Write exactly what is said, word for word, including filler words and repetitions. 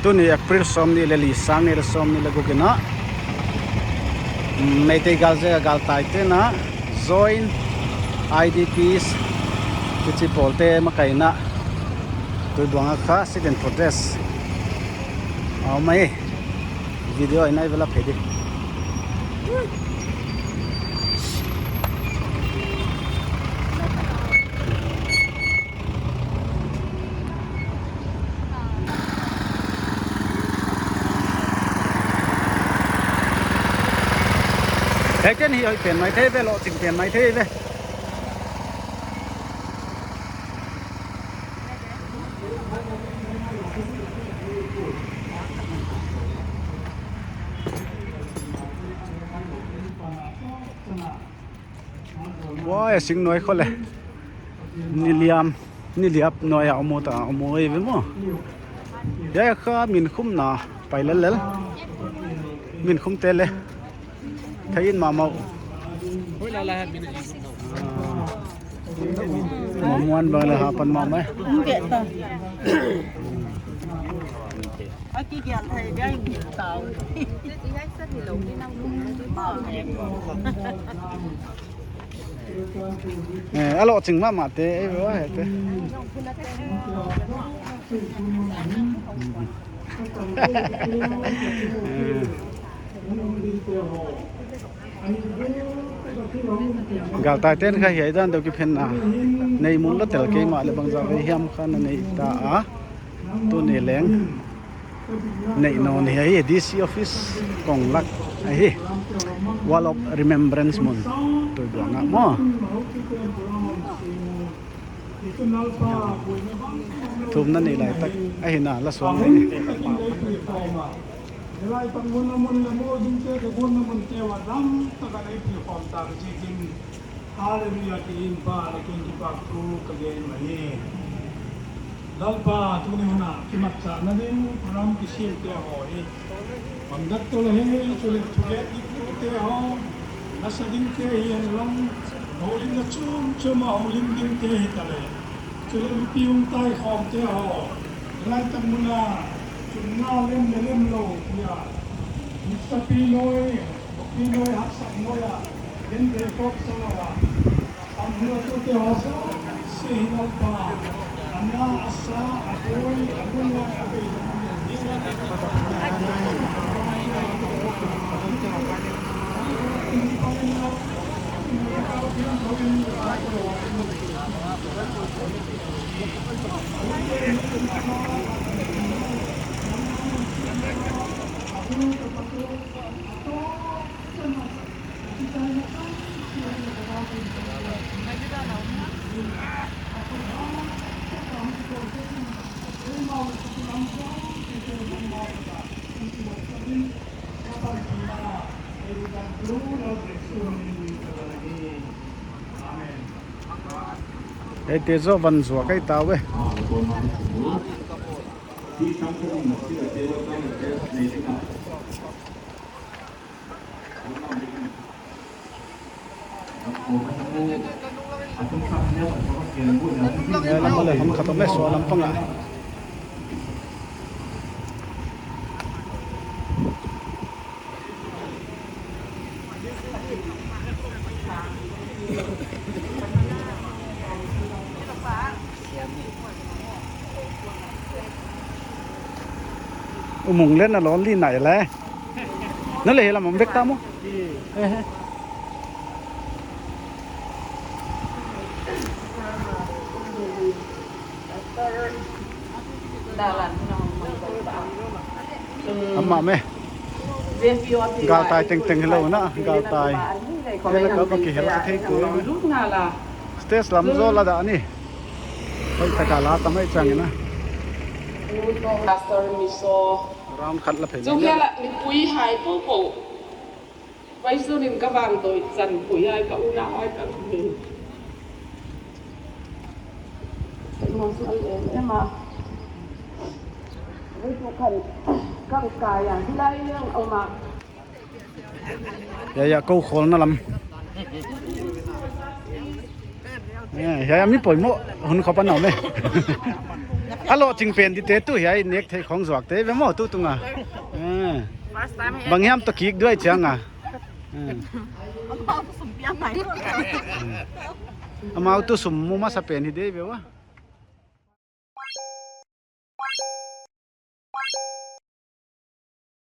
Tuni April sawmnih leh li, sang nih leh sawmnih leh guk in a, Meitei Galzek a galtaite'n a join I D Ps kichi pawlte makaihna Tuibuang ah kha sit-in protest a om hi. Video a i na i va la phei di. Hei, ken hi hoih pen maithei ve, lohching pen maithei ve. Huai a sing nuai khol e. Niliam, niliap nuai a om ta, om ei ve maw. Hiai kha min khumna pai lellel. Min khumte leh thei in mahmah. Ah. Maw, muan bang leh hapan mahmah. Hong keh ta. A kigial thei dia in tau. Eh, a lohching mahmah te, eh, bro, eh, te. Eh. Galtaite'n kha hiai dan deuh kiphenna nei mun lua tel kei mahleh bangzah vei hiam kha na nei ta a. Tuni leng neih nawn hi ahi, D C office kong lak ahi. Wall of Remembrance mun Tuibuang ah maw. Thumna nei lai tak ahi na la suang ni. Hallelujah, tiin Pa leh ken kipak thu ka gen ahi. Lalpa, tuni hun a kimatchahna ding program kisilhte haw hi. Bangdak tolh ahi, chuleh thugen dikte haw, na sa dingte hi hen lang, houlimna chomchom a houlim dingte hi ta leh. Chuleh mipi hong taikhawmte haw, laitak mun a chunga lem leh lem lou hi a. Misapi noi, pi noi haksa noi a, gen thei khop sa lou a. Hei, te zo van zuak ei ta ve. Eh, lam leh hon khat om e, sual lam pang a. U Mung leh na lonely nai leh. Na leh hiai lam om vek ta maw. Eh, eh. Amah meh. Galtai tengteng hilou na, galtai. Hiai lak ah va kihel a thei kei. Stage lam zaw la dah ni. Hoih tak a la tam ei chang in a. Pastor Miso. Round khat la phei. Chung hiai lak ni pui hai po po. Vaizun in ka vang toh chan pui hai ka unau hai ka um hi. Emotional em em a. Vaizun kan, kan kai a, hilai leng om a. Ya, ya, kou khawlna lam. Eh, hiai a mi poimoh hun khop a om e. A lohching pen dite tu hiai nek thei khong zuak te ve maw tu tunga. Eh. Bang hiam toh kik duai chiang a. Eh. Amau tu sum mu masa pen hi de ve ua.